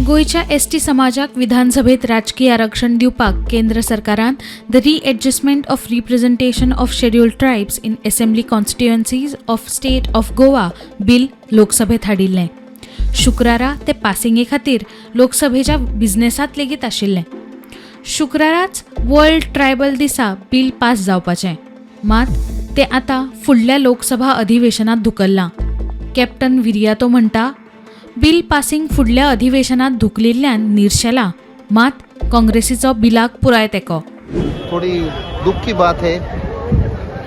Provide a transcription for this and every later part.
गोंयच्या एसटी समाजाक विधानसभेत राजकीय आरक्षण दिवपाक केंद्र सरकारान the Readjustment of Representation of Scheduled Tribes in Assembly Constituencies of State of Goa Bill लोकसभेत हाडिल्लें. शुक्रारा तें पासिंगे खातीर लोकसभेच्या बिझनेसांत लेगीत आशिल्लें. शुक्राराच वर्ल्ड ट्रायबल दिसा बील पास जावपाचें, मात तें आतां फुडल्या लोकसभा अधिवेशनात धुकल्लां. कॅप्टन विरियातो म्हणटा, बील पासिंग फुडल्या अधिवेशनात धुकलिल्ल्यान निर्शेला, मात काँग्रेसीचो बिलाक पुराय तेंको. थोड़ी दुख की बात है.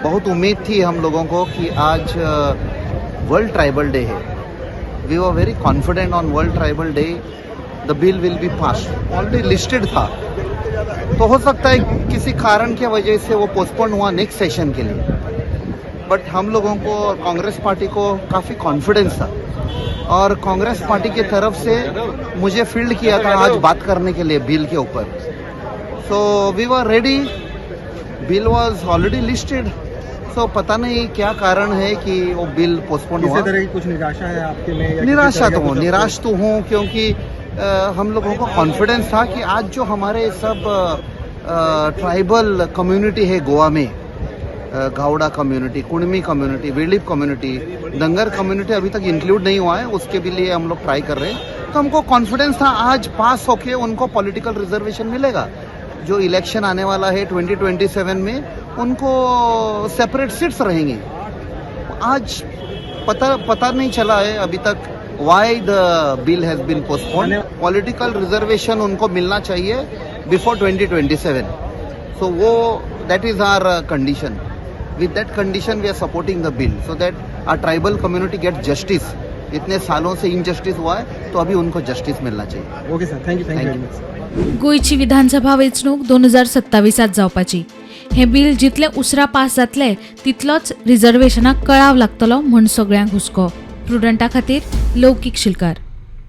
बहुत उम्मीद थी हम लोगों को कि आज वर्ल्ड ट्राइबल डे है. We were very confident on World Tribal Day the bill will be pass. Already listed था, तो हो सकता है किसी कारण की वजह से वो पोस्टपोन हुआ नेक्स्ट सेशन के लिए. बट हम लोगों को और कांग्रेस पार्टी को काफ़ी कॉन्फिडेंस था और कांग्रेस पार्टी की तरफ से मुझे फील्ड किया था आज बात करने के लिए बिल के ऊपर. So we were ready. Bill was already listed. So पता नहीं क्या कारण है कि वो बिल पोस्टपोन किसी हुआ. तरह की कुछ निराशा है आपके में या किसी निराशा तरह का तो हूँ. कुछ निराश तो हूँ, क्योंकि हम लोगों को कॉन्फिडेंस था कि आज जो हमारे सब ट्राइबल कम्युनिटी है गोवा में, गावड़ा कम्युनिटी, कुणमी कम्युनिटी, वेलिप कम्युनिटी, धनगर कम्युनिटी अभी तक इंक्लूड नहीं हुआ है, उसके भी लिए हम लोग ट्राई कर रहे हैं. तो हमको कॉन्फिडेंस था आज पास होके उनको पॉलिटिकल रिजर्वेशन मिलेगा. जो इलेक्शन आने वाला है 2027 में, उनको सेपरेट सीट्स रहेंगी. आज पता पता नहीं चला है अभी तक why the bill has been postponed. Political reservation उनको मिलना चाहिए बिफोर 2027. सो वो that is our condition. With that condition we are supporting the bill so that our tribal community get justice. इतने सालों से इनजस्टिस हुआ है, तो अभी उनको जस्टिस मिलना चाहिए. Okay sir, thank you, thank you Thank very much. गोंयची विधानसभा वेंचणूक 2027त जावपाची. हें बील जितलें उसरां पास जातलें, तितलोच रिजर्वेशनाक कळाव लागतलो म्हूण सगळ्यांक हुस्को. प्रुडंटा खातीर लौकीक शिलकार.